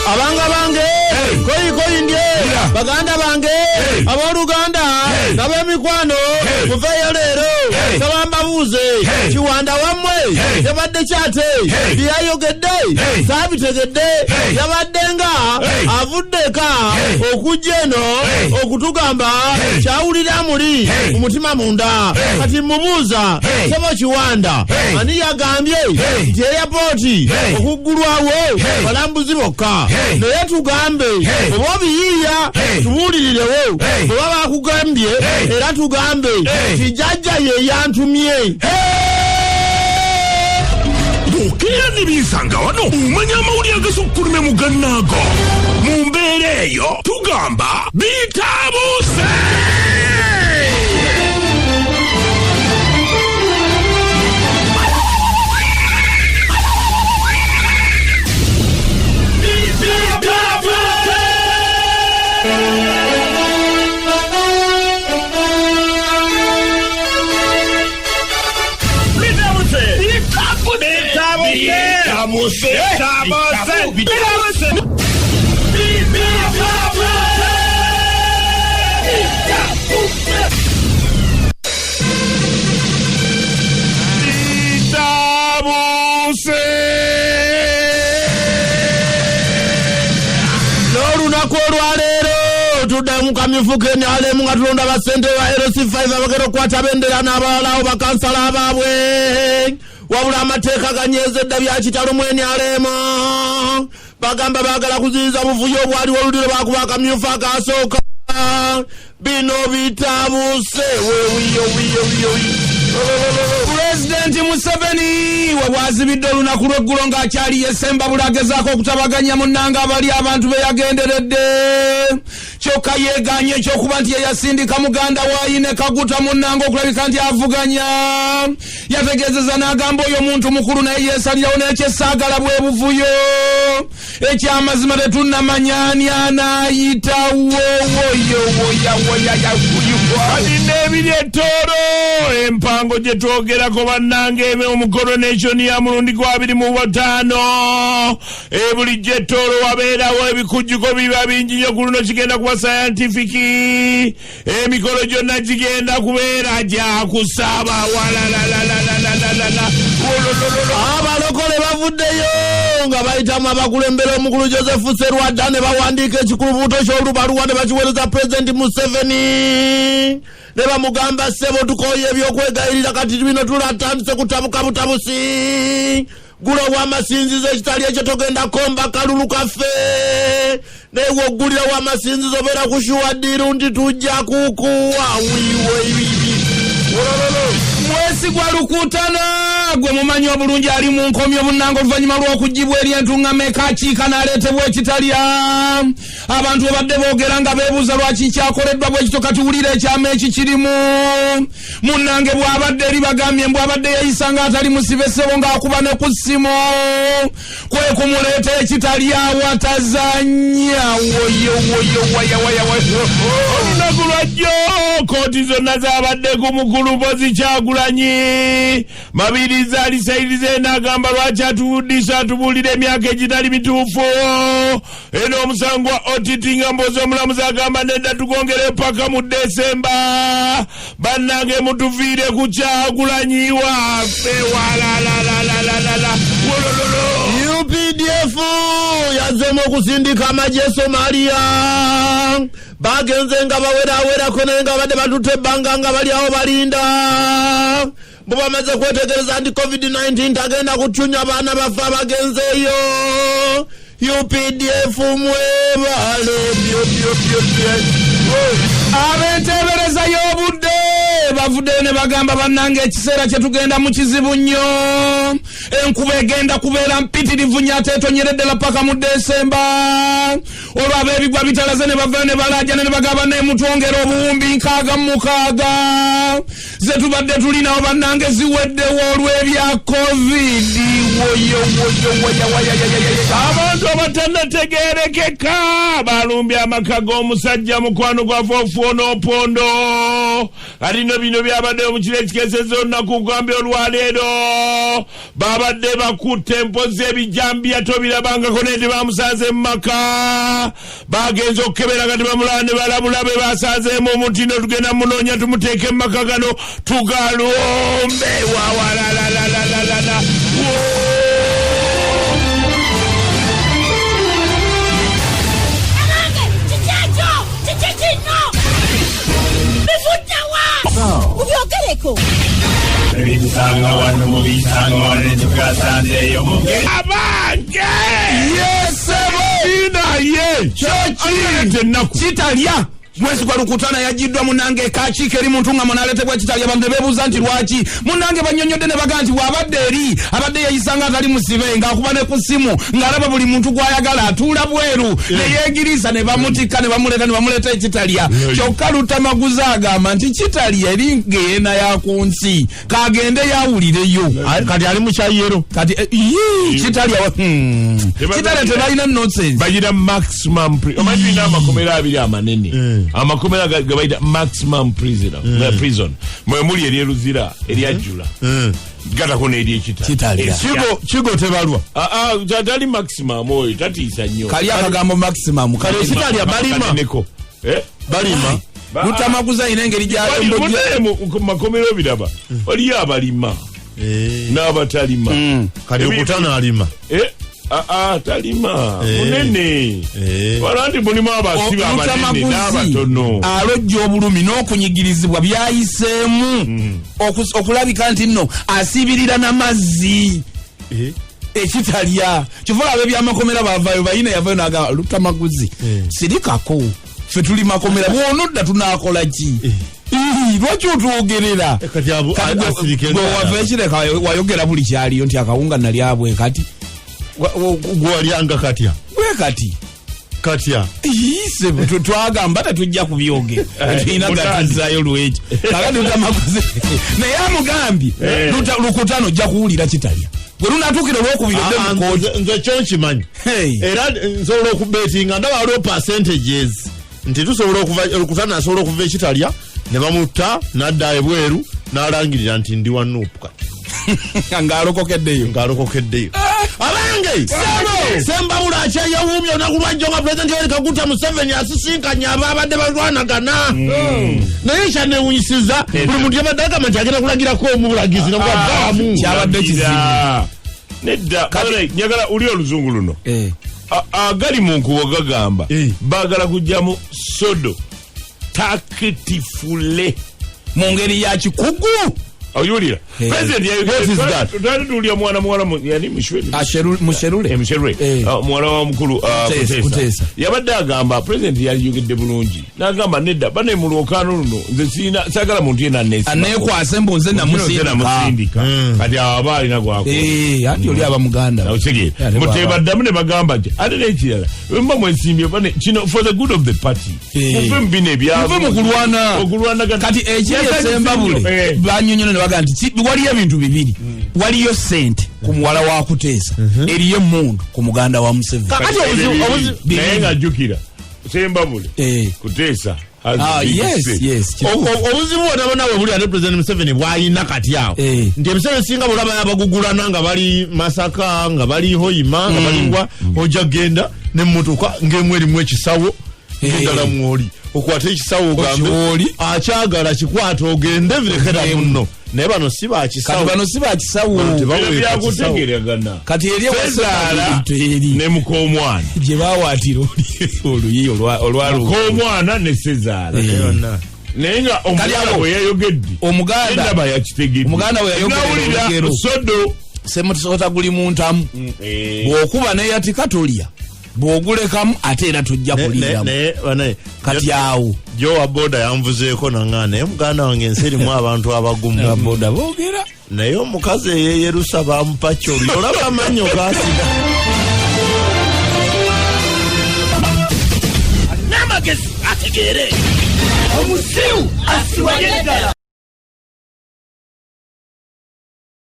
Abanga bange, koyi koyi ndye, baganda bange, abooluganda, ab'emikwano, muveeyo leero, saba mbabuuze, Kiwanda wammwe yabadde kyate byeyayogedde saabitegedde, yabadde nga avudde eka okujja eno okutugamba kyawulira muli mu mutima munda. Kati mubuuza, sebo Kiwanda, ani yagambye nti eyapooti okuggulwawo balambuzi bokka? Naye tugambe oba obiyiiya, tubuulirirewo oba bakugambye, era tugambe nti jjajja ye yantumye. Bw'okeera ne byesanga wano, omanya amawulire agasukkulumye mu gannaago. Mu mbeera eyo tugamba bitabuuse. Bitabuse. N'olunaku olwaleero tudda mu kamyufu k'enrm nga tulonda bassente ba LC5 abagenda okukwata bendera n'abalalawo bakansala baabwe, wabula amateeka ganyweza edda bya kitalo mu NRM. Bagamba baagala kuziyiza buvuyo obwaliwo oluliro bakuba akamyufu akasooka. Bino bitabuse wewiyo wiyo wiyo. Pulezidenti Museveni we bwazibidde olunaku lw'eggulo ng'akyali yesembabula agezaako okutabaganya munnanga abali abantu be yagenderedde, kyokka yeeganye ekyokuba nti yeyasindika muganda waayine Kaguta munnanga okulabika nti avuganya. Yategeezeza n'agamba oyo muntu mukulu naye yeesalirawo, naye kyesaagala bwe buvuyo. Ekyamazima tetunnamanya ani anaayitawo. Kati n'ebiri ettoolo empango gye twogerako bannange, omu coronation ya mulundi gwa 25. Bulijjo ettoolo wabeerawo ebikujjuko biba bingi nnyo. Ku luno kigenda kuba scientific, emikolo gyonna gigenda kubeera gya kusaba walalalalalala. Abalokole bavuddeyo nga bayitamu abakulembera omukulu Joseph Serwadda ne bawandiika ekikulubuuto ky'olubaluwa ne bakiweereza Pulezidenti Museveni ne bamugamba, ssebo, tukooye ebyokwegayirira, kati bino tulatandise kutabuka butabusi, gula obwamasinzizo, ekitali ekyo togenda komba kalulu kaffe. Naye woggulirawo amasinzizo beera kushuwa ddiiru nti tujja kukuwa wiwe. Mwesigwa Lukutana gwe mumanyi obulungi ali mu nkomyo bunnanga oluvannyuma lw'okugibwa eri entuŋŋama ekakiika n'aleetebwa ekitalya. Abantu babadde boogera nga beebuuza lwaki kyakoleddwa bwe kityo. Kati wulira ekyama ekikirimu munnange, bw'abadde eri bagambye mbw abadde yeyisa nga atali musibe ssebo, ng'akuba ne ku ssimu, kwe kumuleeta ekitali awatazanya woyowoyowayawaya. Olunaku lwajjo kooti zonna zabadde ku mukulu Mpozi Kyagulanyi. Mabirizi alisayirize n'agamba lwaki atubuddisa atubuulira emyaka egitali mituufu. Eno omusango gwa OTT nga Mpozi omulamuzi agamba nedda, tugongere paka mu Desemba. Bannange, mutuviire ku Kyagulanyi waffe walalalalalala. UPDF yazzeemu okusindika amagye e Somalia. Bagenze nga bawerawerako, naye nga babadde batutte ebbanga nga bali awo balinda bwe bamaze kwetegereza nti COVID-19 tagenda kucunya baana baffe abagenzeeyo. UPDF mwebale byo. Abenteebereza y'obudde bavuddeyo ne bagamba, bannange, ekiseera kye tugenda mu kizibu nnyo, enkuba egenda kubeera mpitirivu nnyo ate etonyere ddala paka mu Desemba. Olwo ab'ebigwa bitalaze ne bavayo ne balaajana ne bagamba, naye mutwongera obuwumbi 66 ze tubadde tulinawo, bannange ziweddewo olw'ebya COVID. Woyo woyo woya waya ya ya ya ya. Abantu abatannategeerekeka balumbye amaka g'omusajja mukwano gwa Ofwono Opondo. Kati no bino byabaddeyo mu kiro ekikeesezza olunaku kugambye olwaleero. Babadde bakutte empozi ebijambiya tobirabangako, naye tebamusanze mu maka. Bagenze okukebera nga tebamulaba, ne balabula be basanzeemu omuntu no tugenda munoonya tumuteeke mu maka gano tugalumbe wawalalalalala. Abange, kiki ekyo? Kiki kino? Bivuddewa? Mubyogereko. Ebisanga wano mubisanga wano tugasanzeeyo muge. Abange! Yesebo. Naye kyoki? Ennaku. Kitalya Mwesigwa Lukutana yagiddwa munange ekakiiko eri muntu nga munaleetebwa Kitalya. Abantu ne beebuuza nti lwaki. Munange banyonyodde ne bagaa nti bw'abadde eri abadde yeeyisa nga atali musibe, ng'akuba ne ku ssimu ng'alaba buli muntu gw'ayagala atuula bweru ne yeegiriisa, ne bamutikka ne bamuleeta ne bamuleeta ekitalya. Kyokka Lutamaguzi agamba nti Kitalya eri ngeena ya ku nsi, kagende yawulireyo. Kati ali mukyayero. Kati yii, Kitalya Kitalya tebalina nonsense. Bagira maximum omanyi tulina amakomera abiri amanene, amakomera ge bayita maximum prison, prison mwe muli eryeruzira eryajjula gatako n'eryekita. Kitalya. Kigo tebalwa. Tali maximum, oyo tatiisa nnyo. Kali akagambo maximum. Kale Kitalya balima. Kaneneko. Eh? Balima. Lutamaguzi alina engeri gyalembojja. Munene mu makomera obiraba, waliyo abalima n'abatalima. Kati okutana alima. Eh, ah, ah, talima. Munene. Wala nti mulimu abasibe abanene n'abatono. Alojja obulumi n'okunyigirizibwa byayiseemu okulabika nti nno asiibirira n'amazzi ekitalya kivola. Ab'ebyamakomera bavayo, bayina yavayo nagamba, Lutamaguzi, sirikako, ffe tuli makomera, bwonodda tunakola ki? Ii, lwaki otwogerera? Kati Kati asirike gwe endala. wava ekireka wayogera buli kyaliyo nti akawunga nali abwe kati. Gwewalyanga katya? Bwe kati. Katya? Ise twagamba tetujja kubyogera, tulina mutandi. Gatuzaayo lwekyo kakati Lutamaguzi naye amugambye, Lukutano ojja kuwulira Kitalya bwe lunatuukira olwokubiri odde mu kooti. Nze kyo nkimanyi. Hey. Era nsobola okubetinga, ndaba waliwo percentages nti tusobola okuva, Lukutana asobola okuva ekitalya ne bamutta n'adda ebweru n'alangirira nti ndi wa NUP kati. Ng'alokokeddeyo. Ng'alokokeddeyo. Abange, Sembabula akyayawuumye olunaku lwajjo nga Pulezidenti Yoweri Kaguta Museveni asisinkanye ababadde balwanagana. Naye kyanewunyisiza, buli muntu yabadde agamba nti agenda kulagirako omubulagizi nagwavaamu. Kyabadde kizibu. Nedda. Kale, njagala uli oluzungu luno. Agali mu nkubo gagamba baagala kugyamu sodo tactfully. Mu ngeri ya kikugu. Oyulira? President. What is that? Twali tuwulira mwana muwala yani Musherure. Musherure. Musherure. Muwala wa mukulu Kuteesa, Kuteesa. Kuteesa. Yabadde agamba president yayogedde bulungi n'agamba nedda bane mu lwokaano luno nze sirina saagala muntu yenna anneesiba. Aneekwase mbu nze Nze namusindika. namusindika. Kati awo aba alina gwakola. Anti oli aba muganda we. Okitegeera? Ate bw'aba- Mutebaddamu ne bagamba nti ate n'ekirala bwe mwesimbye bane kino for the good of the party, muve mu bino ebya Muve mu kulwana. Okulwanagana. Kati ekiri esembabule banyonyola ne bagamba nti waliyo ebintu bibiri: waliyo sente ku muwala wa Kuteesa, eriyo emundu ku muganda wa Museveni. Kakati Naye nga jjukira Sembabule, Kuteesa has Ah, a big yes, say. Yes, kituufu. Obuzibu bwona bwona bwe buli ate President Museveni bwayina kati awo nti ebiseera ebisinga bwolaba abagugulana nga bali Masaka, nga bali Hoima, nga baliwa, ojja genda nemmotoka ng'emu erimu ekisawo, ng'endala mwoli, okwate ekisawo ogambe Okiwooli. Akyagala kikwate ogende virekera muno, naye bano si Kati bakisawo. bano si bakisawo. Bano tebaweeka Bino kisawo. byakutegeeragana. Kati eri Sezaala eri ne mukoomwana. gye bawaatira oluyi olwalu. Mukoomwana ne sezaala. Naye nga omuganda awo, bwe yayogedde, endaba yakitegedde. Omuganda bwe yayogedde Nawulira olugero. sodo. Semutisota guli mu ntamu, bw'okuba neyatika tolya, bw'ogulekamu ate era tojja kuliiramu. Naye banaye, Kati awo jowa boda yanvuzeeko naŋŋaa, naye muganda wange ensi erimu abantu abagumu. Ababoda boogera. Naye omukazi eyeyerusa bamupa kyoli, olaba amannyo gasiga. Okitegeere. Omusiru asiwanye ddala.